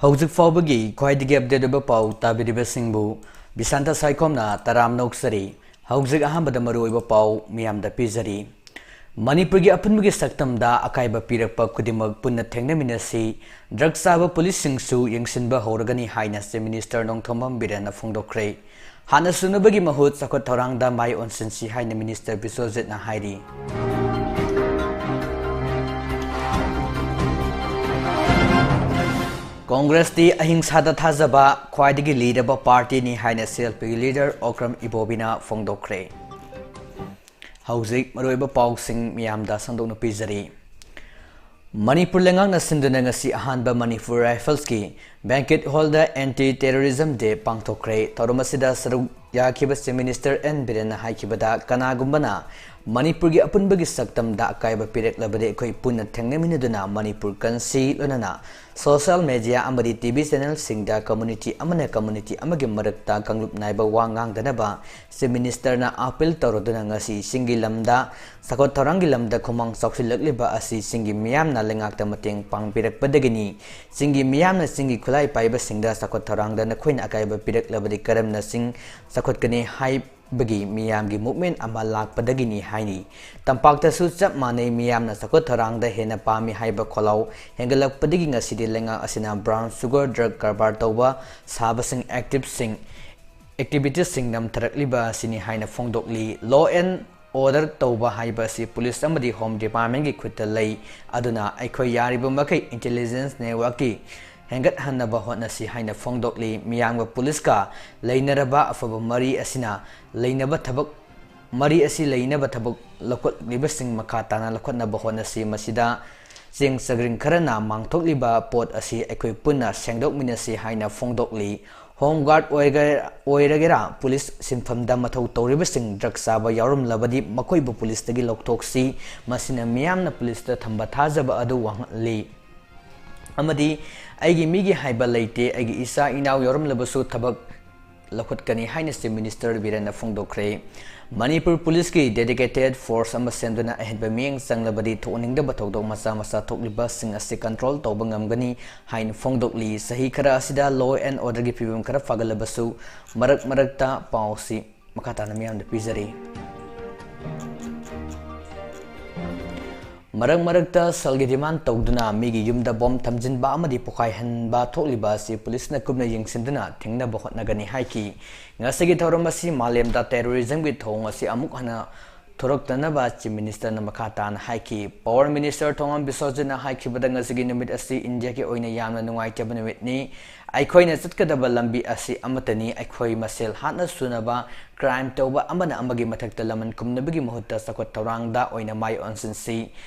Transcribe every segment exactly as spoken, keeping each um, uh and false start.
ꯍꯧꯖꯤꯛ ꯐꯥꯎꯕꯒꯤ ꯈ꯭ꯋꯥꯏꯗꯒꯤ ꯑꯞꯗꯦꯠ ꯑꯣꯏꯕ ꯄꯥꯎ ꯇꯥꯕꯤꯔꯤꯕꯁꯤꯡꯕꯨ ꯕꯤꯁꯥꯟꯇ ꯁꯥꯏꯈꯣꯝꯅ ꯇꯔꯥꯝꯅ ꯑꯣꯛꯆꯔꯤ꯫ ꯍꯧꯖꯤꯛ ꯑꯍꯥꯟꯕꯗ ꯃꯔꯨꯑꯣꯏꯕ ꯄꯥꯎ ꯃꯤꯌꯥꯝꯗ ꯄꯤꯖꯔꯤ꯫ ꯃꯅꯤꯄꯨꯔꯒꯤ ꯑꯄꯨꯟꯕꯒꯤ ꯁꯛꯇꯝꯗ ꯑꯀꯥꯏꯕ ꯄꯤꯔꯛꯄ ꯈꯨꯗꯤꯡꯃꯛ ꯄꯨꯟꯅ ꯊꯦꯡꯅꯃꯤꯟꯅꯁꯤ, ꯗ꯭ꯔꯒ ꯆꯥꯕ ꯄꯨꯂꯤꯁꯁꯤꯡꯁꯨ ꯌꯦꯡꯁꯤꯟꯕ ꯍꯧꯔꯒꯅꯤ ꯍꯥꯏꯅ ꯆꯤꯐ ꯃꯤꯅꯤꯁꯇꯔ ꯅꯣꯡꯊꯣꯝꯕꯝ ꯕꯤꯔꯦꯟꯅ ꯐꯣꯡꯗꯣꯛꯈ꯭ꯔꯦ꯫ ꯍꯥꯟꯅ ꯁꯨꯅꯕꯒꯤ ꯃꯍꯨꯠ ꯆꯥꯎꯈꯠ ꯊꯧꯔꯥꯡꯗ ꯃꯥꯏ ꯑꯣꯟꯁꯤꯟꯁꯤ ꯍꯥꯏꯅ ꯃꯤꯅꯤꯁꯇꯔ ꯕꯤꯁ꯭ꯋꯖꯤꯠꯅ ꯍꯥꯏꯔꯤ꯫ ꯀꯣꯡꯒ꯭ꯔꯦꯁꯇꯤ ꯑꯍꯤꯡꯁꯥꯗ ꯊꯥꯖꯕ ꯈ꯭ꯋꯥꯏꯗꯒꯤ ꯂꯤꯔꯕ ꯄꯥꯔꯇꯤꯅꯤ ꯍꯥꯏꯅ ꯁꯤ ꯑꯦꯜ ꯄꯤꯒꯤ ꯂꯤꯗꯔ ꯑꯣꯀ꯭ꯔꯝ ꯏꯕꯣꯕꯤꯅ ꯐꯣꯡꯗꯣꯛꯈ꯭ꯔꯦ꯫ ꯍꯧꯖꯤꯛ ꯃꯔꯨꯑꯣꯏꯕ ꯄꯥꯎꯁꯤꯡ ꯃꯤꯌꯥꯝꯗ ꯁꯟꯗꯣꯛꯅ ꯄꯤꯖꯔꯤ꯫ ꯃꯅꯤꯄꯨꯔ ꯂꯩꯉꯥꯛꯅ ꯁꯤꯟꯗꯨꯅ ꯉꯁꯤ ꯑꯍꯥꯟꯕ ꯃꯅꯤꯄꯨꯔ ꯔꯥꯏꯐꯜꯁꯀꯤ ꯕꯦꯡꯀꯦꯠ ꯍꯣꯜꯗ ꯑꯦꯟꯇꯤ ꯇꯦꯔꯣꯔꯤꯖꯝ ꯗꯦ ꯄꯥꯡꯊꯣꯛꯈ꯭ꯔꯦ꯫ ꯊꯧꯔꯝ ꯑꯁꯤꯗ ꯁꯔꯨꯛ ꯌꯥꯈꯤꯕ ꯆꯤꯐ ꯃꯤꯅꯤꯁꯇꯔ ꯑꯦꯟ ꯕꯤꯔꯦꯟꯅ ꯍꯥꯏꯈꯤꯕꯗ, ꯀꯅꯥꯒꯨꯝꯕꯅ ꯃꯅꯤꯄꯨꯔꯒꯤ ꯑꯄꯨꯟꯕꯒꯤ ꯁꯛꯇꯝꯗ ꯑꯀꯥꯏꯕ ꯄꯤꯔꯛꯂꯕꯗꯤ ꯑꯩꯈꯣꯏ ꯄꯨꯟꯅ ꯊꯦꯡꯅꯃꯤꯟꯅꯗꯨꯅ ꯃꯅꯤꯄꯨꯔ ꯀꯟꯁꯤ, ꯂꯣꯏꯅꯅ ꯁꯣꯁꯤꯌꯦꯜ ꯃꯦꯗꯤꯌꯥ ꯑꯃꯗꯤ ꯇꯤ ꯚꯤ ꯆꯦꯅꯦꯜꯁꯤꯡꯗ ꯀꯝꯃ꯭ꯌꯨꯅꯤꯇꯤ ꯑꯃꯅ ꯀꯝꯃ꯭ꯌꯨꯅꯤꯇꯤ ꯑꯃꯒꯤ ꯃꯔꯛꯇ ꯀꯥꯡꯂꯨꯞ ꯅꯥꯏꯕ ꯋꯥ ꯉꯥꯡꯗꯅꯕ ꯆꯤꯐ ꯃꯤꯅꯤꯁꯇꯔꯅ ꯑꯥꯄꯤꯜ ꯇꯧꯔꯗꯨꯅ ꯉꯁꯤ ꯆꯤꯡꯒꯤ ꯂꯝꯗ ꯆꯥꯎꯈꯠ ꯊꯧꯔꯥꯡꯒꯤ ꯂꯝꯗ ꯈꯨꯃꯥꯡ ꯆꯥꯎꯁꯤꯜꯂꯛꯂꯤꯕ ꯑꯁꯤ ꯆꯤꯡꯒꯤ ꯃꯤꯌꯥꯝꯅ ꯂꯩꯉꯥꯛꯇ ꯃꯇꯦꯡ ꯄꯥꯡꯕꯤꯔꯛꯄꯗꯒꯤꯅꯤ꯫ ꯆꯤꯡꯒꯤ ꯃꯤꯌꯥꯝꯅ ꯆꯤꯡꯒꯤ ꯈꯨꯠꯂꯥꯏ ꯄꯥꯏꯕꯁꯤꯡꯗ ꯆꯥꯎꯈꯠ ꯊꯧꯔꯥꯡꯗ ꯅꯈꯣꯏꯅ ꯑꯀꯥꯏꯕ ꯄꯤꯔꯛꯂꯕꯗꯤ ꯀꯔꯝꯅ ꯆꯤꯡ ꯆꯥꯎꯈꯠꯀꯅꯤ ꯍꯥꯏꯕꯒꯤ ꯃꯤꯌꯥꯝꯒꯤ ꯃꯨꯚꯃꯦꯟ ꯑꯃ ꯂꯥꯛꯄꯗꯒꯤꯅꯤ ꯍꯥꯏꯔꯤ꯫ ꯇꯝꯄꯥꯛꯇꯁꯨ ꯆꯞ ꯃꯥꯟꯅꯩ, ꯃꯤꯌꯥꯝꯅ ꯆꯥꯎꯈꯠ ꯊꯧꯔꯥꯡꯗ ꯍꯦꯟꯅ ꯄꯥꯝꯃꯤ ꯍꯥꯏꯕ ꯈꯣꯜꯂꯥꯎ ꯍꯦꯟꯒꯠꯂꯛꯄꯗꯒꯤ ꯉꯁꯤꯗꯤ ꯂꯩꯉꯥꯛ ꯑꯁꯤꯅ ꯕ꯭ꯔꯥꯎꯟ ꯁꯨꯒꯔ ꯗ꯭ꯔꯒ ꯀꯔꯕꯥꯔ ꯇꯧꯕ ꯁꯥꯕꯁꯤꯡ ꯑꯦꯛꯇꯤꯚꯁꯤꯡ ꯑꯦꯛꯇꯤꯚꯤꯇꯤꯁꯁꯤꯡ ꯅꯝꯊꯔꯛꯂꯤꯕ ꯑꯁꯤꯅꯤ ꯍꯥꯏꯅ ꯐꯣꯡꯗꯣꯛꯂꯤ꯫ ꯂꯣ ꯑꯦꯟ ꯑꯣꯔꯗꯔ ꯇꯧꯕ ꯍꯥꯏꯕ ꯑꯁꯤ ꯄꯨꯂꯤꯁ ꯑꯃꯗꯤ ꯍꯣꯝ ꯗꯤꯄꯥꯔꯠꯃꯦꯟꯒꯤ ꯈꯨꯠꯇ ꯂꯩ꯫ ꯑꯗꯨꯅ ꯑꯩꯈꯣꯏ ꯌꯥꯔꯤꯕ ꯃꯈꯩ ꯏꯟꯇꯦꯂꯤꯖꯦꯟꯁ ꯅꯦꯠꯋꯥꯔꯛꯀꯤ ꯍꯦꯟꯒꯠꯍꯟꯅꯕ ꯍꯣꯠꯅꯁꯤ ꯍꯥꯏꯅ ꯐꯣꯡꯗꯣꯛꯂꯤ꯫ ꯃꯤꯌꯥꯝꯒ ꯄꯨꯂꯤꯁꯀ ꯂꯩꯅꯔꯕ ꯑꯐꯕ ꯃꯔꯤ ꯑꯁꯤꯅ ꯂꯩꯅꯕ ꯊꯕꯛ, ꯃꯔꯤ ꯑꯁꯤ ꯂꯩꯅꯕ ꯊꯕꯛ ꯂꯧꯈꯠꯂꯤꯕꯁꯤꯡ ꯃꯈꯥ ꯇꯥꯅ ꯂꯧꯈꯠꯅꯕ ꯍꯣꯠꯅꯁꯤ꯫ ꯃꯁꯤꯗ ꯆꯦꯡ ꯆꯒ꯭ꯔꯤꯡ ꯈꯔꯅ ꯃꯥꯡꯊꯣꯛꯂꯤꯕ ꯄꯣꯠ ꯑꯁꯤ ꯑꯩꯈꯣꯏ ꯄꯨꯟꯅ ꯁꯦꯡꯗꯣꯛꯃꯤꯟꯅꯁꯤ ꯍꯥꯏꯅ ꯐꯣꯡꯗꯣꯛꯂꯤ꯫ ꯍꯣꯝ ꯒꯥꯔꯗ ꯑꯣꯏꯒ-, ꯑꯣꯏꯔꯒꯦꯔꯥ, ꯄꯨꯂꯤꯁ ꯁꯤꯟꯐꯝꯗ ꯃꯊꯧ ꯇꯧꯔꯤꯕꯁꯤꯡ ꯗ꯭ꯔꯒ ꯆꯥꯕ ꯌꯥꯎꯔꯝꯂꯕꯗꯤ ꯃꯈꯣꯏꯕꯨ ꯄꯨꯂꯤꯁꯇꯒꯤ ꯂꯧꯊꯣꯛꯁꯤ꯫ ꯃꯁꯤꯅ ꯃꯤꯌꯥꯝꯅ ꯄꯨꯂꯤꯁꯇ ꯊꯝꯕ ꯊꯥꯖꯕ ꯑꯗꯨ ꯋꯥꯡꯍꯜꯂꯤ꯫ ꯑꯃꯗꯤ ꯑꯩꯒꯤ ꯃꯤꯒꯤ ꯍꯥꯏꯕ ꯂꯩꯇꯦ, ꯑꯩꯒꯤ ꯏꯆꯥ ꯏꯅꯥꯎ ꯌꯥꯎꯔꯝꯂꯕꯁꯨ ꯊꯕꯛ ꯂꯧꯈꯠꯀꯅꯤ ꯍꯥꯏꯅ Chief Minister ꯕꯤꯔꯦꯟꯅ ꯐꯣꯡꯗꯣꯛꯈ꯭ꯔꯦ꯫ ꯃꯅꯤꯄꯨꯔ ꯄꯨꯂꯤꯁꯀꯤ dedicated force ꯑꯃ ꯁꯦꯝꯗꯨꯅ ꯑꯍꯦꯟꯕ ꯃꯤꯠꯌꯦꯡ ꯆꯪꯂꯕꯗꯤ ꯊꯣꯛꯍꯟꯅꯤꯡꯗꯕ ꯊꯧꯗꯣꯛ ꯃꯆꯥ ꯃꯆꯥ ꯊꯣꯛꯂꯤꯕꯁꯤꯡ ꯑꯁꯤ control ꯇꯧꯕ ꯉꯝꯒꯅꯤ ꯍꯥꯏꯅ ꯐꯣꯡꯗꯣꯛꯂꯤ꯫ ꯆꯍꯤ ꯈꯔ ꯑꯁꯤꯗ law and orderꯒꯤ ꯐꯤꯕꯝ ꯈꯔ ꯐꯒꯠꯂꯕꯁꯨ ꯃꯔꯛ ꯃꯔꯛꯇ ꯄꯥꯎꯁꯤ ꯃꯈꯥ ꯇꯥꯅ ꯃꯤꯌꯥꯝꯗ ꯄꯤꯖꯔꯤ꯫ ꯃꯔꯛ ꯃꯔꯛꯇ ꯁꯦꯜꯒꯤ demand ꯇꯧꯗꯨꯅ ꯃꯤꯒꯤ ꯌꯨꯝꯗ bomb ꯊꯝꯖꯤꯟꯕ ꯑꯃꯗꯤ ꯄꯣꯈꯥꯏꯍꯟꯕ ꯊꯣꯛꯂꯤꯕ ꯑꯁꯤ ꯄꯨꯂꯤꯁꯅ ꯀꯨꯞꯅ ꯌꯦꯡꯁꯤꯟꯗꯨꯅ ꯊꯤꯡꯅꯕ ꯍꯣꯠꯅꯒꯅꯤ ꯍꯥꯏꯈꯤ꯫ ꯉꯁꯤꯒꯤ ꯊꯧꯔꯝ ꯑꯁꯤ ꯃꯥꯂꯦꯝꯗ terrorismꯒꯤ ꯊꯧꯑꯣꯡ ꯑꯁꯤ ꯑꯃꯨꯛ ꯍꯟꯅ ꯊꯣꯔꯛꯇꯅꯕ Chief Ministerꯅ ꯃꯈꯥ ꯇꯥꯅ ꯍꯥꯏꯈꯤ꯫ Power Minister ꯊꯣꯉꯥꯝ ꯕꯤꯁ꯭ꯋꯖꯤꯠꯅ ꯍꯥꯏꯈꯤꯕꯗ, ꯉꯁꯤꯒꯤ ꯅꯨꯃꯤꯠ ꯑꯁꯤ ꯏꯟꯗꯤꯌꯥꯒꯤ ꯑꯣꯏꯅ ꯌꯥꯝꯅ ꯅꯨꯡꯉꯥꯏꯇꯕ ꯅꯨꯃꯤꯠꯅꯤ꯫ ꯑꯩꯈꯣꯏꯅ ꯆꯠꯀꯗꯕ ꯂꯝꯕꯤ ꯑꯁꯤ ꯑꯃꯠꯇꯅꯤ꯫ ꯑꯩꯈꯣꯏ ꯃꯁꯦꯜ ꯍꯥꯠꯅ ꯁꯨꯅꯕ crime ꯇꯧꯕ ꯑꯃꯅ ꯑꯃꯒꯤ ꯃꯊꯛꯇ ꯂꯃꯟ ꯈꯨꯝꯅꯕꯒꯤ ꯃꯍꯨꯠꯇ ꯆꯥꯎꯈꯠ ꯊꯧꯔꯥꯡꯗ ꯑꯣꯏꯅ ꯃꯥꯏ ꯑꯣꯟꯁꯤꯟꯁꯤ꯫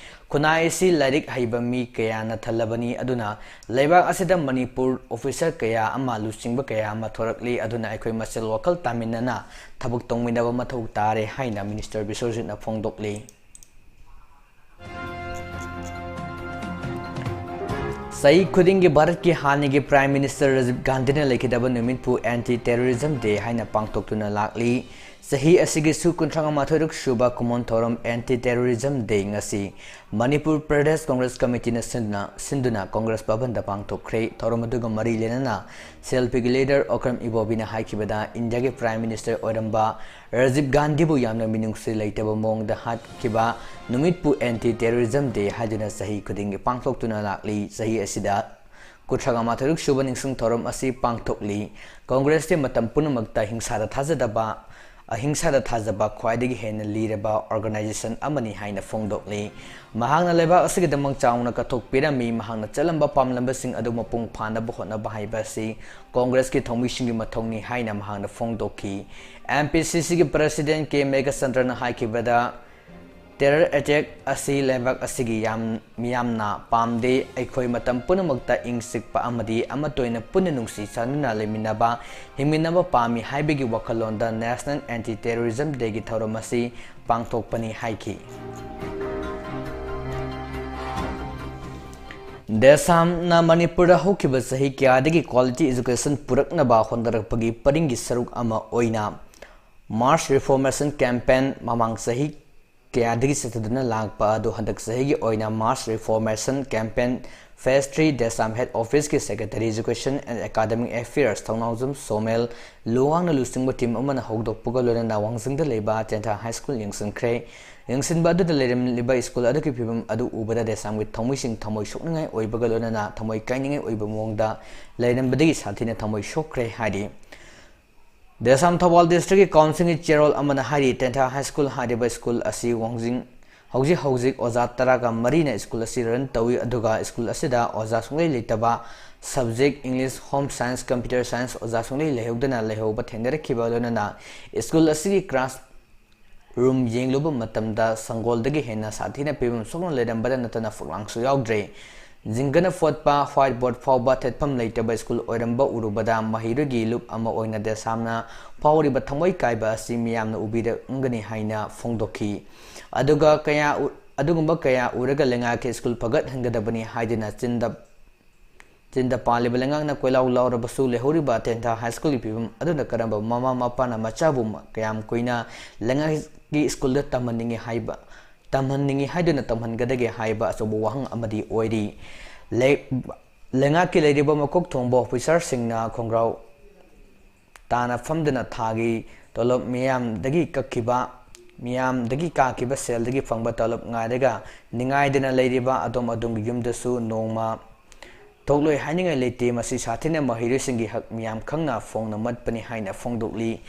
ꯈꯨꯟꯅꯥꯏ ꯑꯁꯤ ꯂꯥꯏꯔꯤꯛ ꯍꯩꯕ ꯃꯤ ꯀꯌꯥꯅ ꯊꯜꯂꯕꯅꯤ, ꯑꯗꯨꯅ ꯂꯩꯕꯥꯛ ꯑꯁꯤꯗ ꯃꯅꯤꯄꯨꯔ officer ꯀꯌꯥ ꯑꯃ, ꯂꯨꯆꯤꯡꯕ ꯀꯌꯥ ꯑꯃ ꯊꯣꯔꯛꯂꯤ, ꯑꯗꯨꯅ ꯑꯩꯈꯣꯏ ꯃꯁꯦꯜ ꯋꯥꯈꯜ ꯇꯥꯃꯤꯟꯅꯅ ꯊꯕꯛ ꯇꯧꯃꯤꯟꯅꯕ ꯃꯊꯧ ꯇꯥꯔꯦ ꯍꯥꯏꯅ Minister ꯕꯤꯁ꯭ꯋꯖꯤꯠꯅ ꯐꯣꯡꯗꯣꯛꯂꯤ꯫ ꯆꯍꯤ ꯈꯨꯗꯤꯡꯒꯤ ꯚꯥꯔꯠꯀꯤ ꯍꯥꯟꯅꯒꯤ Prime Minister ꯔꯥꯖꯤꯕ ꯒꯥꯟꯙꯤꯅ ꯂꯩꯈꯤꯗꯕ ꯅꯨꯃꯤꯠꯄꯨ Anti Terrorism Day ꯍꯥꯏꯅ ꯄꯥꯡꯊꯣꯛꯇꯨꯅ ꯂꯥꯛꯂꯤ꯫ ꯆꯍꯤ ꯑꯁꯤꯒꯤꯁꯨ ꯀꯨꯟꯊ꯭ꯔꯥ ꯃꯥꯊꯣꯏꯔꯛ ꯁꯨꯕ ꯀꯨꯝꯑꯣꯟ ꯊꯧꯔꯝ Anti Terrorism Day ꯉꯁꯤ ꯃꯅꯤꯄꯨꯔ ꯄ꯭ꯔꯗꯦꯁ ꯀꯣꯡꯒ꯭ꯔꯦꯁ ꯀꯃꯤꯇꯤꯅ ꯁꯤꯟꯗꯨꯅ, ꯁꯤꯟꯗꯨꯅ ꯀꯣꯡꯒ꯭ꯔꯦꯁ ꯚꯕꯟꯗ ꯄꯥꯡꯊꯣꯛꯈ꯭ꯔꯦ꯫ ꯊꯧꯔꯝ ꯑꯗꯨꯒ ꯃꯔꯤ ꯂꯩꯅꯅ CLPꯒꯤ leader ꯑꯣꯀ꯭ꯔꯝ ꯏꯕꯣꯕꯤꯅ ꯍꯥꯏꯈꯤꯕꯗ, ꯏꯟꯗꯤꯌꯥꯒꯤ Prime Minister ꯑꯣꯏꯔꯝꯕ ꯔꯥꯖꯤꯕ ꯒꯥꯟꯙꯤꯕꯨ ꯌꯥꯝꯅ ꯃꯤꯅꯨꯡꯁꯤ ꯂꯩꯇꯕ ꯃꯑꯣꯡꯗ ꯍꯥꯠꯈꯤꯕ ꯅꯨꯃꯤꯠꯄꯨ Anti Terrorism Day ꯍꯥꯏꯗꯨꯅ ꯆꯍꯤ ꯈꯨꯗꯤꯡꯒꯤ ꯄꯥꯡꯊꯣꯛꯇꯨꯅ ꯂꯥꯛꯂꯤ꯫ ꯆꯍꯤ ꯑꯁꯤꯗ ꯀꯨꯟꯊ꯭ꯔꯥ ꯃꯥꯊꯣꯏꯔꯛ ꯁꯨꯕ ꯅꯤꯡꯁꯤꯡ ꯊꯧꯔꯝ ꯑꯁꯤ ꯄꯥꯡꯊꯣꯛꯂꯤ꯫ ꯀꯣꯡꯒ꯭ꯔꯦꯁꯇꯤ ꯃꯇꯝ ꯄꯨꯝꯅꯃꯛꯇ ꯍꯤꯡꯁꯥꯗ ꯊꯥꯖꯗꯕ, ꯑꯍꯤꯡꯁꯥꯗ ꯊꯥꯖꯕ ꯈ꯭ꯋꯥꯏꯗꯒꯤ ꯍꯦꯟꯅ ꯂꯤꯔꯕ organization ꯑꯃꯅꯤ ꯍꯥꯏꯅ ꯐꯣꯡꯗꯣꯛꯂꯤ꯫ ꯃꯍꯥꯛꯅ ꯂꯩꯕꯥꯛ ꯑꯁꯤꯒꯤꯗꯃꯛ ꯆꯥꯎꯅ ꯀꯠꯊꯣꯛꯄꯤꯔꯝꯃꯤ꯫ ꯃꯍꯥꯛꯅ ꯆꯠꯂꯝꯕ ꯄꯥꯝꯂꯝꯕꯁꯤꯡ ꯑꯗꯨ ꯃꯄꯨꯡ ꯐꯥꯅꯕ ꯍꯣꯠꯅꯕ ꯍꯥꯏꯕ ꯑꯁꯤ ꯀꯣꯡꯒ꯭ꯔꯦꯁꯀꯤ ꯊꯧꯃꯤꯁꯤꯡꯒꯤ ꯃꯊꯧꯅꯤ ꯍꯥꯏꯅ ꯃꯍꯥꯛꯅ ꯐꯣꯡꯗꯣꯛꯈꯤ꯫ MPCCꯒꯤ President ꯀꯦ ꯃꯦꯘꯆꯟꯗ꯭ꯔꯅ ꯍꯥꯏꯈꯤꯕꯗ, terror attack ꯑꯁꯤ ꯂꯩꯕꯥꯛ ꯑꯁꯤꯒꯤ ꯌꯥꯝ, ꯃꯤꯌꯥꯝꯅ ꯄꯥꯝꯗꯦ꯫ ꯑꯩꯈꯣꯏ ꯃꯇꯝ ꯄꯨꯝꯅꯃꯛꯇ ꯏꯪ ꯆꯤꯛꯄ ꯑꯃꯗꯤ ꯑꯃꯠꯇ ꯑꯣꯏꯅ ꯄꯨꯟꯅ ꯅꯨꯡꯁꯤ ꯆꯥꯟꯅꯅ ꯂꯩꯃꯤꯟꯅꯕ, ꯍꯤꯡꯃꯤꯟꯅꯕ ꯄꯥꯝꯃꯤ ꯍꯥꯏꯕꯒꯤ ꯋꯥꯈꯜꯂꯣꯟꯗ National Anti Terrorism Dayꯒꯤ ꯊꯧꯔꯝ ꯑꯁꯤ ꯄꯥꯡꯊꯣꯛꯄꯅꯤ ꯍꯥꯏꯈꯤ꯫ ꯗꯦꯁꯥꯝꯅ ꯃꯅꯤꯄꯨꯔꯗ ꯍꯧꯈꯤꯕ ꯆꯍꯤ ꯀꯌꯥꯗꯒꯤ quality education ꯄꯨꯔꯛꯅꯕ ꯍꯣꯠꯅꯔꯛꯄꯒꯤ ꯄꯔꯤꯡꯒꯤ ꯁꯔꯨꯛ ꯑꯃ ꯑꯣꯏꯅ mass reformation campaign ꯃꯃꯥꯡ ꯆꯍꯤ ꯀꯌꯥꯗꯒꯤ ꯆꯠꯊꯗꯨꯅ ꯂꯥꯛꯄ ꯑꯗꯨ ꯍꯟꯗꯛ ꯆꯍꯤꯒꯤ ꯑꯣꯏꯅ mass reformation campaign phase three ꯗꯦꯁꯥꯝ head officeꯀꯤ Secretary Education and Academic Affairs ꯊꯧꯅꯥꯎꯖꯝ ꯁꯣꯃꯦꯜ ꯂꯨꯋꯥꯡꯅ ꯂꯨꯆꯤꯡꯕ team ꯑꯃꯅ ꯍꯧꯗꯣꯛꯄꯒ ꯂꯣꯏꯅꯅ ꯋꯥꯡꯖꯤꯡꯗ ꯂꯩꯕ ꯇꯦꯟꯊꯥ High School ꯌꯦꯡꯁꯤꯟꯈ꯭ꯔꯦ꯫ ꯌꯦꯡꯁꯤꯟꯕ ꯑꯗꯨꯗ ꯂꯩꯔꯝꯂꯤꯕ school ꯑꯗꯨꯒꯤ ꯐꯤꯕꯝ ꯑꯗꯨ ꯎꯕꯗ ꯗꯦꯁꯥꯝꯒꯤ ꯊꯃꯣꯏꯁꯤꯡ ꯊꯃꯣꯏ ꯁꯣꯛꯅꯤꯡꯉꯥꯏ ꯑꯣꯏꯕꯒ ꯂꯣꯏꯅꯅ ꯊꯃꯣꯏ ꯀꯥꯏꯅꯤꯡꯉꯥꯏ ꯑꯣꯏꯕ ꯃꯑꯣꯡꯗ ꯂꯩꯔꯝꯕꯗꯒꯤ ꯁꯥꯊꯤꯅ ꯊꯃꯣꯏ ꯁꯣꯛꯈ꯭ꯔꯦ ꯍꯥꯏꯔꯤ꯫ ꯗꯦꯁꯥꯝ ꯊꯧꯕꯥꯜ districtꯀꯤ councilꯒꯤ ꯆꯦꯔꯣꯜ ꯑꯃꯅ ꯍꯥꯏꯔꯤ, ꯇꯦꯟꯊꯥ High School ꯍꯥꯏꯔꯤꯕ school ꯑꯁꯤ ꯋꯥꯡꯖꯤꯡ ꯍꯧꯖꯤꯛ ꯍꯧꯖꯤꯛ ꯑꯣꯖꯥ ꯇꯔꯥꯒ ꯃꯔꯤꯅ school ꯑꯁꯤ run ꯇꯧꯏ, ꯑꯗꯨꯒ school ꯑꯁꯤꯗ ꯑꯣꯖꯥ ꯁꯨꯡꯂꯩ ꯂꯩꯇꯕ, subject English, Home Science, Computer Science ꯑꯣꯖꯥ ꯁꯨꯡꯂꯩ ꯂꯩꯍꯧꯗꯅ ꯂꯩꯍꯧꯕ ꯊꯦꯡꯅꯔꯛꯈꯤꯕ ꯂꯣꯏꯅꯅ school ꯑꯁꯤꯒꯤ class room ꯌꯦꯡꯂꯨꯕ ꯃꯇꯝꯗ ꯁꯪꯒꯣꯜꯗꯒꯤ ꯍꯦꯟꯅ ꯁꯥꯊꯤꯅ ꯐꯤꯕꯝ ꯁꯣꯛꯅ ꯂꯩꯔꯝꯕꯗ ꯅꯠꯇꯅ ꯐꯛꯂꯥꯡꯁꯨ ꯌꯥꯎꯗ꯭ꯔꯦ꯫ ꯖꯤꯡꯒꯅ ꯐꯣꯠꯄ white board ꯐꯥꯎꯕ ꯊꯦꯠꯐꯝ ꯂꯩꯇꯕ school ꯑꯣꯏꯔꯝꯕ ꯎꯔꯨꯕꯗ ꯃꯍꯩꯔꯣꯏꯒꯤ ꯂꯨꯞ ꯑꯃ ꯑꯣꯏꯅ ꯗꯦꯁꯥꯝꯅ ꯐꯥꯎꯔꯤꯕ ꯊꯃꯣꯏ ꯀꯥꯏꯕ ꯑꯁꯤ ꯃꯤꯌꯥꯝꯅ ꯎꯕꯤꯔꯝꯒꯅꯤ ꯍꯥꯏꯅ ꯐꯣꯡꯗꯣꯛꯈꯤ꯫ ꯑꯗꯨꯒ ꯀꯌꯥ ꯎ-, ꯑꯗꯨꯒꯨꯝꯕ ꯀꯌꯥ ꯎꯔꯒ ꯂꯩꯉꯥꯛꯀꯤ school ꯐꯒꯠꯍꯟꯒꯗꯕꯅꯤ ꯍꯥꯏꯗꯨꯅ ꯆꯤꯟꯗ ꯆꯤꯟꯗ ꯄꯥꯜꯂꯤꯕ ꯂꯩꯉꯥꯛꯅ ꯀꯣꯏꯂꯥꯎ ꯂꯥꯎꯔꯕꯁꯨ ꯂꯩꯍꯧꯔꯤꯕ ꯇꯦꯟꯊꯥ High Schoolꯒꯤ ꯐꯤꯕꯝ ꯑꯗꯨꯅ ꯀꯔꯝꯕ ꯃꯃꯥ ꯃꯄꯥꯅ ꯃꯆꯥꯕꯨ ꯃ-, ꯀꯌꯥꯝ ꯀꯨꯏꯅ ꯂꯩꯉꯥꯛꯀꯤ schoolꯗ ꯇꯝꯍꯟꯅꯤꯡꯉꯤ ꯍꯥꯏꯕ, ꯇꯝꯍꯟꯅꯤꯡꯉꯤ ꯍꯥꯏꯗꯨꯅ ꯇꯝꯍꯟꯒꯗꯒꯦ ꯍꯥꯏꯕ ꯑꯆꯧꯕ ꯋꯥꯍꯪ ꯑꯃꯗꯤ ꯑꯣꯏꯔꯤ꯫ ꯂꯩ-, ꯂꯩꯉꯥꯛꯀꯤ ꯂꯩꯔꯤꯕ ꯃꯀꯣꯛ ꯊꯣꯡꯕ officerꯁꯤꯡꯅ ꯈꯣꯡꯒ꯭ꯔꯥꯎ ꯇꯥꯅ ꯐꯝꯗꯨꯅ ꯊꯥꯒꯤ ꯇꯣꯂꯣꯞ ꯃꯤꯌꯥꯝꯗꯒꯤ ꯀꯛꯈꯤꯕ, ꯃꯤꯌꯥꯝꯗꯒꯤ ꯀꯥꯈꯤꯕ ꯁꯦꯜꯗꯒꯤ ꯐꯪꯕ ꯇꯣꯂꯣꯞ ꯉꯥꯏꯔꯒ ꯅꯤꯡꯉꯥꯏꯗꯅ ꯂꯩꯔꯤꯕ ꯑꯗꯣꯝ ꯑꯗꯣꯝꯒꯤ ꯌꯨꯝꯗꯁꯨ ꯅꯣꯡꯃ ꯊꯣꯛꯂꯣꯏ ꯍꯥꯏꯅꯤꯡꯉꯥꯏ ꯂꯩꯇꯦ꯫ ꯃꯁꯤ ꯁꯥꯊꯤꯅ ꯃꯍꯩꯔꯣꯏꯁꯤꯡꯒꯤ ꯍꯛ ꯃꯤꯌꯥꯝ ꯈꯪꯅ ꯐꯣꯡꯅ ꯃꯠꯄꯅꯤ ꯍꯥꯏꯅ ꯐꯣꯡꯗꯣꯛꯂꯤ꯫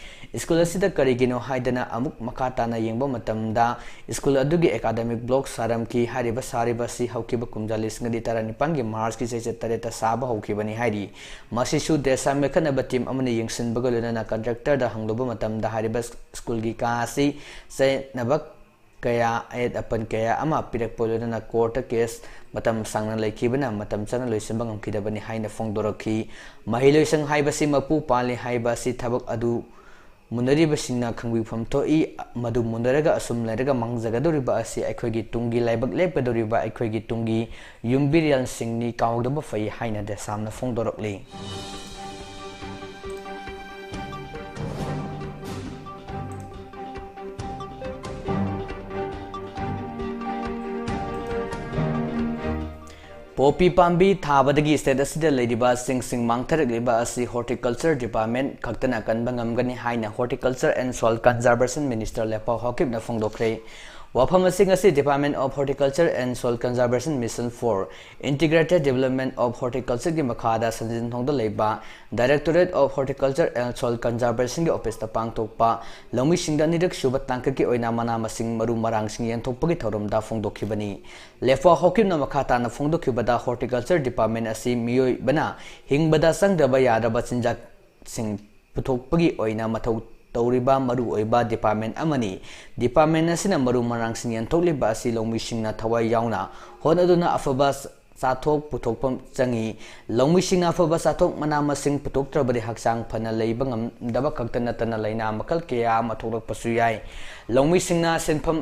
School ꯑꯁꯤꯗ ꯀꯔꯤꯒꯤꯅꯣ ꯍꯥꯏꯗꯅ ꯑꯃꯨꯛ ꯃꯈꯥ ꯇꯥꯅ ꯌꯦꯡꯕ ꯃꯇꯝꯗ school ꯑꯗꯨꯒꯤ academic block ꯁꯥꯔꯝꯈꯤ꯫ ꯍꯥꯏꯔꯤꯕ ꯁꯥꯔꯤꯕ ꯑꯁꯤ ꯍꯧꯈꯤꯕ ꯀꯨꯝꯖꯥ ꯂꯤꯁꯤꯡ ꯑꯅꯤ ꯇꯔꯥꯅꯤꯄꯥꯟꯒꯤ Marchꯀꯤ ꯆꯩꯆꯠ ꯇꯔꯦꯠꯇ ꯁꯥꯕ ꯍꯧꯈꯤꯕꯅꯤ ꯍꯥꯏꯔꯤ꯫ ꯃꯁꯤꯁꯨ ꯗꯦꯁꯥꯝ ꯃꯦꯈꯠꯅꯕ team ꯑꯃꯅ ꯌꯦꯡꯁꯤꯟꯕꯒ ꯂꯣꯏꯅꯅ contractorꯗ ꯍꯪꯂꯨꯕ ꯃꯇꯝꯗ ꯍꯥꯏꯔꯤꯕ schoolꯒꯤ ꯀꯥ ꯑꯁꯤ ꯆꯩꯅꯕ ꯀꯌꯥ, ꯑꯌꯦꯠ ꯑꯄꯟ ꯀꯌꯥ ꯑꯃ ꯄꯤꯔꯛꯄ ꯂꯣꯏꯅꯅ courtꯇ case ꯃꯇꯝ ꯁꯥꯡꯅ ꯂꯩꯈꯤꯕꯅ ꯃꯇꯝ ꯆꯥꯅ ꯂꯣꯏꯁꯤꯟꯕ ꯉꯝꯈꯤꯗꯕꯅꯤ ꯍꯥꯏꯅ ꯐꯣꯡꯗꯣꯔꯛꯈꯤ꯫ ꯃꯍꯩꯂꯣꯏꯁꯪ ꯍꯥꯏꯕꯁꯤ ꯃꯄꯨ ꯄꯥꯜꯂꯤ ꯍꯥꯏꯕ ꯑꯁꯤ ꯊꯕꯛ ꯑꯗꯨ ꯃꯨꯟꯅꯔꯤꯕꯁꯤꯡꯅ ꯈꯪꯕꯤꯐꯝ ꯊꯣꯛꯏ꯫ ꯃꯗꯨ ꯃꯨꯟꯅꯔꯒ ꯑꯁꯨꯝ ꯂꯩꯔꯒ ꯃꯥꯡꯖꯒꯗꯧꯔꯤꯕ ꯑꯁꯤ ꯑꯩꯈꯣꯏꯒꯤ ꯇꯨꯡꯒꯤ ꯂꯥꯏꯕꯛ ꯂꯦꯞꯀꯗꯧꯔꯤꯕ ꯑꯩꯈꯣꯏꯒꯤ ꯇꯨꯡꯒꯤ ꯌꯨꯝꯕꯤꯔꯦꯜꯁꯤꯡꯅꯤ, ꯀꯥꯎꯗꯕ ꯐꯩ ꯍꯥꯏꯅ ꯗꯦꯁꯥꯝꯅ ꯐꯣꯡꯗꯣꯔꯛꯂꯤ꯫ ꯄꯣꯄꯤ ꯄꯥꯝꯕꯤ ꯊꯥꯕꯗꯒꯤ state ꯑꯁꯤꯗ ꯂꯩꯔꯤꯕ ꯆꯤꯡꯁꯤꯡ ꯃꯥꯡꯊꯔꯛꯂꯤꯕ ꯑꯁꯤ Horticulture Department ꯈꯛꯇꯅ ꯀꯟꯕ ꯉꯝꯒꯅꯤ ꯍꯥꯏꯅ Horticulture and Soil Conservation Minister ꯂꯦꯄꯥꯎ ꯍꯥꯎꯀꯤꯞꯅ ꯐꯣꯡꯗꯣꯛꯈ꯭ꯔꯦ꯫ ꯋꯥꯐꯝ ꯑꯁꯤ ꯉꯁꯤ Department of Horticulture and Soil Conservation Mission for Integrated Development of Horticulture ꯒꯤ ꯃꯈꯥꯗ ꯁꯟꯖꯤꯟꯊꯣꯡꯗ ꯂꯩꯕ Directorate of Horticulture and Soil Conservation ꯒꯤ office ꯇ ꯄꯥꯡꯊꯣꯛꯄ ꯂꯧꯃꯤꯁꯤꯡꯗ ꯑꯅꯤꯔꯛ ꯁꯨꯕ ꯇꯥꯡꯀꯛꯀꯤ ꯑꯣꯏꯅ ꯃꯅꯥ ꯃꯁꯤꯡ ꯃꯔꯨ ꯃꯔꯥꯡꯁꯤꯡ ꯌꯦꯟꯊꯣꯛꯄꯒꯤ ꯊꯧꯔꯝꯗ ꯐꯣꯡꯗꯣꯛꯈꯤꯕꯅꯤ꯫ ꯂꯦꯄꯥꯎ ꯍꯥꯎꯀꯤꯞꯅ ꯃꯈꯥ ꯇꯥꯅ ꯐꯣꯡꯗꯣꯛꯈꯤꯕꯗ, Horticulture Department ꯑꯁꯤ ꯃꯤꯑꯣꯏꯕꯅ ꯍꯤꯡꯕꯗ ꯆꯪꯗꯕ ꯌꯥꯗ꯭ꯔꯕ ꯆꯤꯟꯖꯥꯛꯁꯤꯡ ꯄꯨꯊꯣꯛꯄꯒꯤ ꯑꯣꯏꯅ ꯃꯊꯧ ꯇꯧꯔꯤꯕ ꯃꯔꯨꯑꯣꯏꯕ department ꯑꯃꯅꯤ꯫ Department ꯑꯁꯤꯅ ꯃꯔꯨ ꯃꯔꯥꯡꯁꯤꯡ ꯌꯦꯟꯊꯣꯛꯂꯤꯕ ꯑꯁꯤ ꯂꯧꯃꯤꯁꯤꯡꯅ ꯊꯋꯥꯏ ꯌꯥꯎꯅ ꯍꯣꯠꯅꯗꯨꯅ ꯑꯐꯕ ꯆꯥꯊꯣꯛ ꯄꯨꯊꯣꯛꯄ ꯆꯪꯏ꯫ ꯂꯧꯃꯤꯁꯤꯡꯅ ꯑꯐꯕ ꯆꯥꯊꯣꯛ ꯃꯅꯥ ꯃꯁꯤꯡ ꯄꯨꯊꯣꯛꯇ꯭ꯔꯕꯗꯤ ꯍꯛꯆꯥꯡ ꯐꯅ ꯂꯩꯕ ꯉꯝꯗꯕ ꯈꯛꯇ ꯅꯠꯇꯅ ꯂꯥꯏꯅꯥ ꯃꯈꯜ ꯀꯌꯥ ꯑꯃ ꯊꯣꯛꯂꯛꯄꯁꯨ ꯌꯥꯏ꯫ ꯂꯧꯃꯤꯁꯤꯡꯅ ꯁꯤꯟꯐꯝ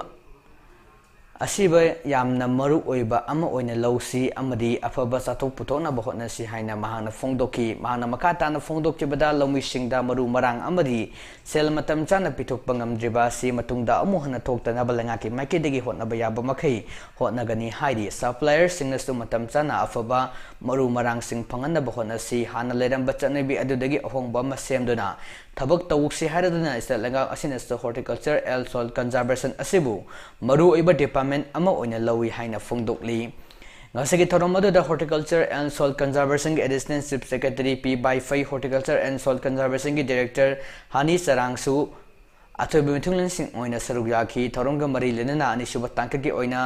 ꯑꯁꯤꯕ ꯌꯥꯝꯅ ꯃꯔꯨ ꯑꯣꯏꯕ ꯑꯃ ꯑꯣꯏꯅ ꯂꯧꯁꯤ ꯑꯃꯗꯤ ꯑꯐꯕ ꯆꯥꯊꯣꯛ ꯄꯨꯊꯣꯛꯅꯕ ꯍꯣꯠꯅꯁꯤ ꯍꯥꯏꯅ ꯃꯍꯥꯛꯅ ꯐꯣꯡꯗꯣꯛꯈꯤ꯫ ꯃꯍꯥꯛꯅ ꯃꯈꯥ ꯇꯥꯅ ꯐꯣꯡꯗꯣꯛꯈꯤꯕꯗ, ꯂꯧꯃꯤꯁꯤꯡꯗ ꯃꯔꯨ ꯃꯔꯥꯡ ꯑꯃꯗꯤ ꯁꯦꯜ ꯃꯇꯝ ꯆꯥꯅ ꯄꯤꯊꯣꯛꯄ ꯉꯝꯗ꯭ꯔꯤꯕ ꯑꯁꯤ ꯃꯇꯨꯡꯗ ꯑꯃꯨꯛ ꯍꯟꯅ ꯊꯣꯛꯇꯅꯕ ꯂꯩꯉꯥꯛꯀꯤ ꯃꯥꯏꯀꯩꯗꯒꯤ ꯍꯣꯠꯅꯕ ꯌꯥꯕ ꯃꯈꯩ ꯍꯣꯠꯅꯒꯅꯤ ꯍꯥꯏꯔꯤ꯫ Supplier ꯁꯤꯡꯅꯁꯨ ꯃꯇꯝ ꯆꯥꯅ ꯑꯐꯕ ꯃꯔꯨ ꯃꯔꯥꯡꯁꯤꯡ ꯐꯪꯍꯟꯅꯕ ꯍꯣꯠꯅꯁꯤ꯫ ꯍꯥꯟꯅ ꯂꯩꯔꯝꯕ ꯆꯠꯅꯕꯤ ꯑꯗꯨꯗꯒꯤ ꯑꯍꯣꯡꯕ ꯑꯃ ꯁꯦꯝꯗꯨꯅ ꯊꯕꯛ ꯇꯧꯁꯤ ꯍꯥꯏꯔꯗꯨꯅ state ꯂꯩꯉꯥꯛ ꯑꯁꯤꯅꯁꯨ Horticulture and Soil Conservation ꯑꯁꯤꯕꯨ ꯃꯔꯨꯑꯣꯏꯕ department ꯑꯃ ꯑꯣꯏꯅ ꯂꯧꯏ ꯍꯥꯏꯅ ꯐꯣꯡꯗꯣꯛꯂꯤ꯫ ꯉꯁꯤꯒꯤ ꯊꯧꯔꯝ ꯑꯗꯨꯗ Horticulture and Soil Conservation ꯒꯤ Additional Chief Secretary P ꯕꯥꯏꯐꯩ, Horticulture and Soil Conservation ꯒꯤ Director ꯍꯥꯅꯤ ꯆꯔꯥꯡꯁꯨ ꯑꯊꯣꯏꯕ ꯃꯤꯊꯨꯡꯂꯦꯟꯁꯤꯡ ꯑꯣꯏꯅ ꯁꯔꯨꯛ ꯌꯥꯈꯤ꯫ ꯊꯧꯔꯝꯒ ꯃꯔꯤ ꯂꯩꯅꯅ ꯑꯅꯤꯁꯨꯕ ꯇꯥꯡꯀꯛꯀꯤ ꯑꯣꯏꯅ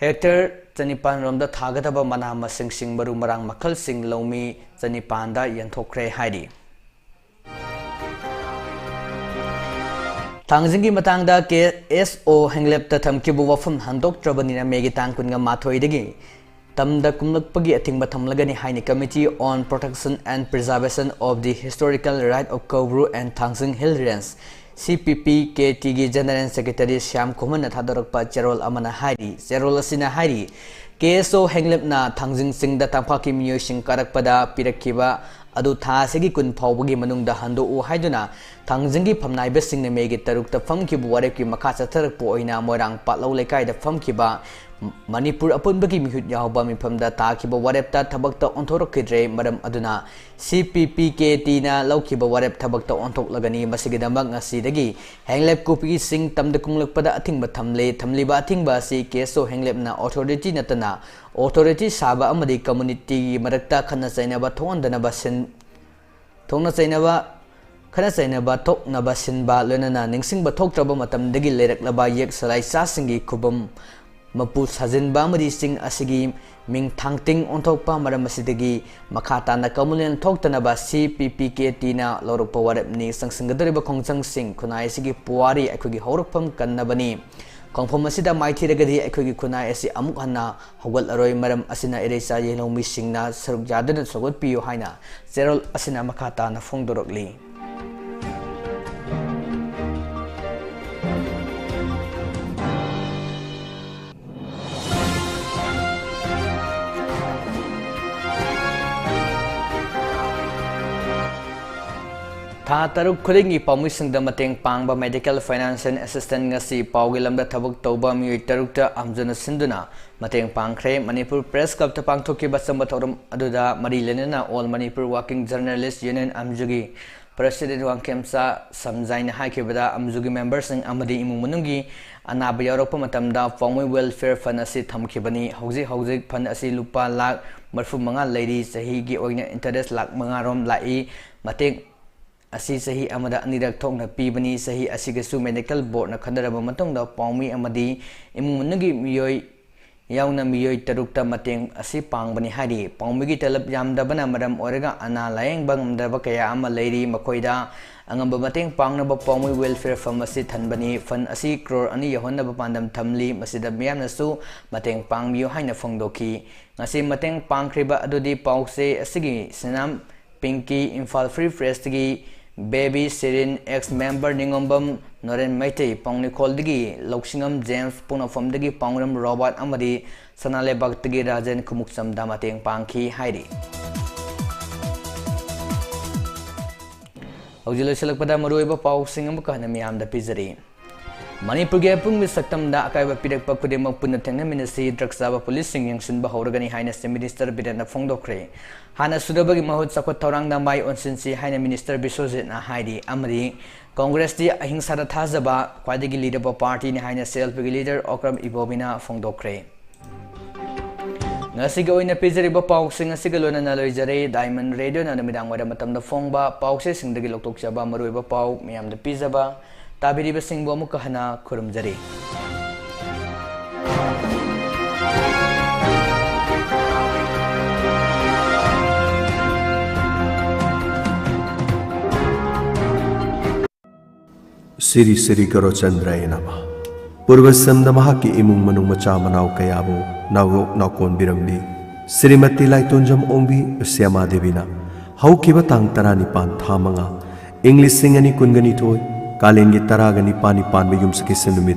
hectare ꯆꯅꯤꯄꯥꯟ ꯔꯣꯝꯗ ꯊꯥꯒꯗꯕ ꯃꯅꯥ ꯃꯁꯤꯡꯁꯤꯡ, ꯃꯔꯨ ꯃꯔꯥꯡ ꯃꯈꯜꯁꯤꯡ ꯂꯧꯃꯤ ꯆꯅꯤꯄꯥꯟꯗ ꯌꯦꯟꯊꯣꯛꯈ꯭ꯔꯦ ꯍꯥꯏꯔꯤ꯫ ꯊꯥꯡꯖꯤꯡꯒꯤ ꯃꯇꯥꯡꯗ ꯀꯦ ꯑꯦꯁ ꯑꯣ ꯍꯦꯡꯂꯦꯞꯇ ꯊꯝꯈꯤꯕ ꯋꯥꯐꯝ ꯍꯟꯗꯣꯛꯇ꯭ꯔꯕꯅꯤꯅ ꯃꯦꯒꯤ ꯇꯥꯡ ꯀꯨꯟꯒ ꯃꯥꯊꯣꯏꯗꯒꯤ ꯇꯝꯗ ꯀꯨꯝꯂꯛꯄꯒꯤ ꯑꯊꯤꯡꯕ ꯊꯝꯂꯒꯅꯤ ꯍꯥꯏꯅ Committee on Protection and Preservation of the Historical Right of Koubru and Thangjing Hill Range, C P P K T ꯒꯤ General Secretary ꯁ꯭ꯌꯥꯝ ꯈꯨꯃꯟꯅ ꯊꯥꯗꯣꯔꯛꯄ ꯆꯦꯔꯣꯜ ꯑꯃꯅ ꯍꯥꯏꯔꯤ꯫ ꯆꯦꯔꯣꯜ ꯑꯁꯤꯅ ꯍꯥꯏꯔꯤ, K S O ꯍꯦꯡꯂꯦꯞꯅ ꯊꯥꯡꯖꯤꯡ ꯆꯤꯡꯗ ꯇꯝꯄꯥꯛꯀꯤ ꯃꯤꯑꯣꯏꯁꯤꯡ ꯀꯥꯔꯛꯄꯗ ꯄꯤꯔꯛꯈꯤꯕ ꯑꯗꯨ ꯊꯥ ꯑꯁꯤꯒꯤ ꯀꯨꯟ ꯐꯥꯎꯕꯒꯤ ꯃꯅꯨꯡꯗ ꯍꯟꯗꯣꯛꯎ ꯍꯥꯏꯗꯨꯅ ꯊꯥꯡꯖꯤꯡꯒꯤ ꯐꯝꯅꯥꯏꯕꯁꯤꯡꯅ ꯃꯦꯒꯤ ꯇꯔꯨꯛꯇ ꯐꯝꯈꯤꯕ ꯋꯥꯔꯦꯞꯀꯤ ꯃꯈꯥ ꯆꯠꯊꯔꯛꯄ ꯑꯣꯏꯅ ꯃꯣꯏꯔꯥꯡ ꯄꯥꯠꯂꯧ ꯂꯩꯀꯥꯏꯗ ꯐꯝꯈꯤꯕ ꯃꯅꯤꯄꯨꯔ ꯑꯄꯨꯟꯕꯒꯤ ꯃꯤꯍꯨꯠ ꯌꯥꯎꯕ ꯃꯤꯐꯝꯗ ꯇꯥꯈꯤꯕ ꯋꯥꯔꯦꯞꯇ ꯊꯕꯛꯇ ꯑꯣꯟꯊꯣꯔꯛꯈꯤꯗ꯭ꯔꯦ꯫ ꯃꯔꯝ ꯑꯗꯨꯅ C P P K T ꯅ ꯂꯧꯈꯤꯕ ꯋꯥꯔꯦꯞ ꯊꯕꯛꯇ ꯑꯣꯟꯊꯣꯛꯂꯒꯅꯤ꯫ ꯃꯁꯤꯒꯤꯗꯃꯛ ꯉꯁꯤꯗꯒꯤ ꯍꯦꯡꯂꯦꯞ ꯀꯣꯄꯤꯁꯤꯡ ꯇꯝꯗ ꯀꯨꯝꯂꯛꯄꯗ ꯑꯊꯤꯡꯕ ꯊꯝꯂꯦ꯫ ꯊꯝꯂꯤꯕ ꯑꯊꯤꯡꯕ ꯑꯁꯤ K S O ꯍꯦꯡꯂꯦꯞꯅ authority ꯅꯠꯇꯅ authority ꯁꯥꯕ ꯑꯃꯗꯤ community ꯒꯤ ꯃꯔꯛꯇ ꯈꯠꯅ ꯆꯩꯅꯕ ꯊꯣꯛꯍꯟꯗꯅꯕ ꯁꯤꯟ-, ꯊꯣꯛꯅ ꯆꯩꯅꯕ, ꯈꯠꯅ ꯆꯩꯅꯕ ꯊꯣꯛꯅꯕ ꯁꯤꯟꯕ, ꯂꯣꯏꯅꯅ ꯅꯤꯡꯁꯤꯡꯕ ꯊꯣꯛꯇ꯭ꯔꯕ ꯃꯇꯝꯗꯒꯤ ꯂꯩꯔꯛꯂꯕ ꯌꯦꯛ ꯁꯂꯥꯏ ꯆꯥꯁꯤꯡꯒꯤ ꯈꯨꯕꯝ ꯃꯄꯨ ꯁꯥꯖꯤꯟꯕ ꯑꯃꯗꯤ ꯆꯤꯡ ꯑꯁꯤꯒꯤ ꯃꯤꯡ ꯊꯥꯡꯇꯤꯡ ꯑꯣꯟꯊꯣꯛꯄ꯫ ꯃꯔꯝ ꯑꯁꯤꯗꯒꯤ ꯃꯈꯥ ꯇꯥꯅ communal ꯊꯣꯛꯇꯅꯕ C P P K T ꯅ ꯂꯧꯔꯛꯄ ꯋꯥꯔꯦꯞꯅꯤ꯫ ꯆꯪꯁꯤꯟꯒꯗꯧꯔꯤꯕ ꯈꯣꯡꯖꯪꯁꯤꯡ ꯈꯨꯟꯅꯥꯏ ꯑꯁꯤꯒꯤ ꯄꯨꯋꯥꯔꯤ ꯑꯩꯈꯣꯏꯒꯤ ꯍꯧꯔꯛꯐꯝ ꯀꯟꯅꯕꯅꯤ꯫ ꯈꯣꯡꯐꯝ ꯑꯁꯤꯗ ꯃꯥꯏꯊꯤꯔꯒꯗꯤ ꯑꯩꯈꯣꯏꯒꯤ ꯈꯨꯟꯅꯥꯏ ꯑꯁꯤ ꯑꯃꯨꯛ ꯍꯟꯅ ꯍꯧꯒꯠꯂꯔꯣꯏ꯫ ꯃꯔꯝ ꯑꯁꯤꯅ ꯏꯔꯩꯆꯥ ꯌꯦꯜꯍꯧꯃꯤꯁꯤꯡꯅ ꯁꯔꯨꯛ ꯌꯥꯗꯨꯅ ꯁꯧꯒꯠꯄꯤꯌꯨ ꯍꯥꯏꯅ ꯆꯦꯔꯣꯜ ꯑꯁꯤꯅ ꯃꯈꯥ ꯇꯥꯅ ꯐꯣꯡꯗꯣꯔꯛꯂꯤ꯫ ꯊꯥ ꯇꯔꯨꯛ ꯈꯨꯗꯤꯡꯒꯤ ꯄꯥꯎꯃꯤꯁꯤꯡꯗ ꯃꯇꯦꯡ ꯄꯥꯡꯕ Medical Financial Assistance ꯉꯁꯤ ꯄꯥꯎꯒꯤ ꯂꯝꯗ ꯊꯕꯛ ꯇꯧꯕ ꯃꯤꯑꯣꯏ ꯇꯔꯨꯛꯇ ꯑꯝꯖꯨꯅ ꯁꯤꯟꯗꯨꯅ ꯃꯇꯦꯡ ꯄꯥꯡꯈ꯭ꯔꯦ꯫ ꯃꯅꯤꯄꯨꯔ Press Club ꯇ ꯄꯥꯡꯊꯣꯛꯈꯤꯕ ꯑꯆꯝꯕ ꯊꯧꯔꯝ ꯑꯗꯨꯗ ꯃꯔꯤ ꯂꯩꯅꯅ All Manipur Working Journalist Union, ꯑꯝꯖꯨꯒꯤ President Wangkhemcha ꯁꯝꯖꯥꯏꯅ ꯍꯥꯏꯈꯤꯕꯗ, ꯑꯝꯖꯨꯒꯤ member ꯁꯤꯡ ꯑꯃꯗꯤ ꯏꯃꯨꯡ ꯃꯅꯨꯡꯒꯤ ꯑꯅꯥꯕ ꯌꯥꯎꯔꯛꯄ ꯃꯇꯝꯗ ꯄꯥꯎꯃꯤ Welfare Fund ꯑꯁꯤ ꯊꯝꯈꯤꯕꯅꯤ꯫ ꯍꯧꯖꯤꯛ ꯍꯧꯖꯤꯛ fund ꯑꯁꯤ ꯂꯨꯄꯥ ꯂꯥꯈ ꯃꯔꯤꯐꯨ ꯃꯉꯥ ꯂꯩꯔꯤ꯫ ꯆꯍꯤꯒꯤ ꯑꯣꯏꯅ interest ꯂꯥꯈ ꯃꯉꯥ ꯔꯣꯝ ꯂꯥꯛꯏ꯫ ꯃꯇꯦꯡ ꯑꯁꯤ ꯆꯍꯤ ꯑꯃꯗ ꯑꯅꯤꯔꯛ ꯊꯣꯛꯅ ꯄꯤꯕꯅꯤ꯫ ꯆꯍꯤ ꯑꯁꯤꯒꯤꯁꯨ medical board ꯅ ꯈꯟꯅꯔꯕ ꯃꯇꯨꯡꯗ ꯄꯥꯎꯃꯤ ꯑꯃꯗꯤ ꯏꯃꯨꯡ ꯃꯅꯨꯡꯒꯤ ꯃꯤꯑꯣꯏ ꯌꯥꯎꯅ ꯃꯤꯑꯣꯏ ꯇꯔꯨꯛꯇ ꯃꯇꯦꯡ ꯑꯁꯤ ꯄꯥꯡꯕꯅꯤ ꯍꯥꯏꯔꯤ꯫ ꯄꯥꯎꯃꯤꯒꯤ ꯇꯂꯕ ꯌꯥꯝꯗꯕꯅ ꯃꯔꯝ ꯑꯣꯏꯔꯒ ꯑꯅꯥ ꯂꯥꯌꯦꯡꯕ ꯉꯝꯗꯕ ꯀꯌꯥ ꯑꯃ ꯂꯩꯔꯤ꯫ ꯃꯈꯣꯏꯗ ꯑꯉꯝꯕ ꯃꯇꯦꯡ ꯄꯥꯡꯅꯕ ꯄꯥꯎꯃꯤ Welfare Fund ꯑꯁꯤ ꯊꯟꯕꯅꯤ꯫ Fund ꯑꯁꯤ ꯀ꯭ꯔꯣꯔ ꯑꯅꯤ ꯌꯧꯍꯟꯅꯕ ꯄꯥꯟꯗꯝ ꯊꯝꯂꯤ꯫ ꯃꯁꯤꯗ ꯃꯤꯌꯥꯝꯅꯁꯨ ꯃꯇꯦꯡ ꯄꯥꯡꯕꯤꯌꯨ ꯍꯥꯏꯅ ꯐꯣꯡꯗꯣꯛꯈꯤ꯫ ꯉꯁꯤ ꯃꯇꯦꯡ ꯄꯥꯡꯈ꯭ꯔꯤꯕ ꯑꯗꯨꯗꯤ ꯄꯥꯎꯆꯦ ꯑꯁꯤꯒꯤ ꯁꯤꯅꯥꯝ ꯄꯤꯡꯀꯤ, ꯏꯝꯐꯥꯜ Free Pressꯇꯒꯤ ꯕꯦꯕꯤ ꯁꯤꯔꯤꯟ, ex member ꯅꯤꯉꯣꯝꯕꯝ ꯅꯣꯔꯦꯟ ꯃꯩꯇꯩ, ꯄꯥꯎꯅꯤꯈꯣꯜꯗꯒꯤ ꯂꯧꯁꯤꯡꯉꯝ ꯖꯦꯝꯁ, ꯄꯣꯛꯅꯐꯝꯗꯒꯤ ꯄꯥꯎꯅꯝ ꯔꯣꯕꯥꯔꯠ ꯑꯃꯗꯤ ꯁꯅꯥ ꯂꯩꯕꯥꯛꯇꯒꯤ ꯔꯥꯖꯦꯟ ꯈꯨꯃꯨꯛꯆꯝꯗ ꯃꯇꯦꯡ ꯄꯥꯡꯈꯤ ꯍꯥꯏꯔꯤ꯫ ꯍꯧꯖꯤꯛ ꯂꯣꯏꯁꯤꯜꯂꯛꯄꯗ ꯃꯔꯨꯑꯣꯏꯕ ꯄꯥꯎꯁꯤꯡ ꯑꯃꯨꯛꯀ ꯍꯟꯅ ꯃꯤꯌꯥꯝꯗ ꯄꯤꯖꯔꯤ꯫ ꯃꯅꯤꯄꯨꯔꯒꯤ ꯑꯄꯨꯟꯕ ꯁꯛꯇꯝꯗ ꯑꯀꯥꯏꯕ ꯄꯤꯔꯛꯄ ꯈꯨꯗꯤꯡꯃꯛ ꯄꯨꯟꯅ ꯊꯦꯡꯅꯃꯤꯟꯅꯁꯤ, drug ꯆꯥꯕ policeꯁꯤꯡ ꯌꯦꯡꯁꯤꯟꯕ ꯍꯧꯔꯒꯅꯤ ꯍꯥꯏꯅ Chief Minister ꯕꯤꯔꯦꯟꯅ ꯐꯣꯡꯗꯣꯛꯈ꯭ꯔꯦ꯫ ꯍꯥꯟꯅ ꯁꯨꯗꯕꯒꯤ ꯃꯍꯨꯠ ꯆꯥꯎꯈꯠ ꯊꯧꯔꯥꯡꯗ ꯃꯥꯏ ꯑꯣꯟꯁꯤꯟꯁꯤ ꯍꯥꯏꯅ Minister ꯕꯤꯁ꯭ꯋꯖꯤꯠꯅ ꯍꯥꯏꯔꯤ꯫ ꯑꯃꯗꯤ ꯀꯣꯡꯒ꯭ꯔꯦꯁꯇꯤ ꯑꯍꯤꯡꯁꯥꯗ ꯊꯥꯖꯕ ꯈ꯭ꯋꯥꯏꯗꯒꯤ ꯂꯤꯔꯕ partyꯅꯤ ꯍꯥꯏꯅ CLPꯒꯤ leader ꯑꯣꯀ꯭ꯔꯝ ꯏꯕꯣꯕꯤꯅ ꯐꯣꯡꯗꯣꯛꯈ꯭ꯔꯦ꯫ ꯉꯁꯤꯒꯤ ꯑꯣꯏꯅ ꯄꯤꯖꯔꯤꯕ ꯄꯥꯎꯁꯤꯡ ꯑꯁꯤꯒ ꯂꯣꯏꯅꯅ ꯂꯣꯏꯖꯔꯦ꯫ Diamond Radioꯅ ꯅꯨꯃꯤꯗꯥꯡ ꯋꯥꯏꯔꯝ ꯃꯇꯝꯗ ꯐꯣꯡꯕ ꯄꯥꯎꯆꯦꯁꯤꯡꯗꯒꯤ ꯂꯧꯊꯣꯛꯆꯕ ꯃꯔꯨꯑꯣꯏꯕ ꯄꯥꯎ ꯃꯌꯥꯝꯗ ꯄꯤꯖꯕ ꯇꯥꯕꯤꯔꯤꯕꯁꯤꯡꯕꯨ ꯑꯃꯨꯛꯀ ꯍꯟꯅ ꯈꯨꯔꯨꯝꯖꯔꯤ꯫ ꯁ꯭ꯔꯤ ꯁ꯭ꯔꯤ ꯒꯧꯔꯆꯟꯗ꯭ꯔꯥꯌ ꯅꯃꯥꯍ꯫ ꯄꯨꯔꯕꯁꯝꯗ ꯃꯍꯥꯛꯀꯤ ꯏꯃꯨꯡ ꯃꯅꯨꯡ ꯃꯆꯥ ꯃꯅꯥꯎ ꯀꯌꯥꯕꯨ ꯅꯥꯎꯌꯣꯛ ꯅꯥꯎꯀꯣꯟꯕꯤꯔꯝꯂꯤ꯫ ꯁ꯭ꯔꯤꯃꯇꯤ ꯂꯥꯏꯇꯣꯟꯖꯝ ꯑꯣꯡꯕꯤ ꯁ꯭ꯌꯥꯃꯥ ꯗꯦꯕꯤꯅ ꯍꯧꯈꯤꯕ ꯇꯥꯡ ꯇꯔꯥꯅꯤꯄꯥꯟ ꯊꯥ ꯃꯉꯥ, ꯏꯪ ꯂꯤꯁꯤꯡ ꯑꯅꯤ ꯀꯨꯟꯒ ꯅꯤꯊꯣꯏ, ꯀꯥꯂꯦꯟꯒꯤ ꯇꯔꯥꯒ ꯅꯤꯄꯥꯟꯅꯤ ꯄꯥꯟꯕ ꯌꯨꯝꯁꯀꯩꯁ ꯅꯨꯃꯤꯠ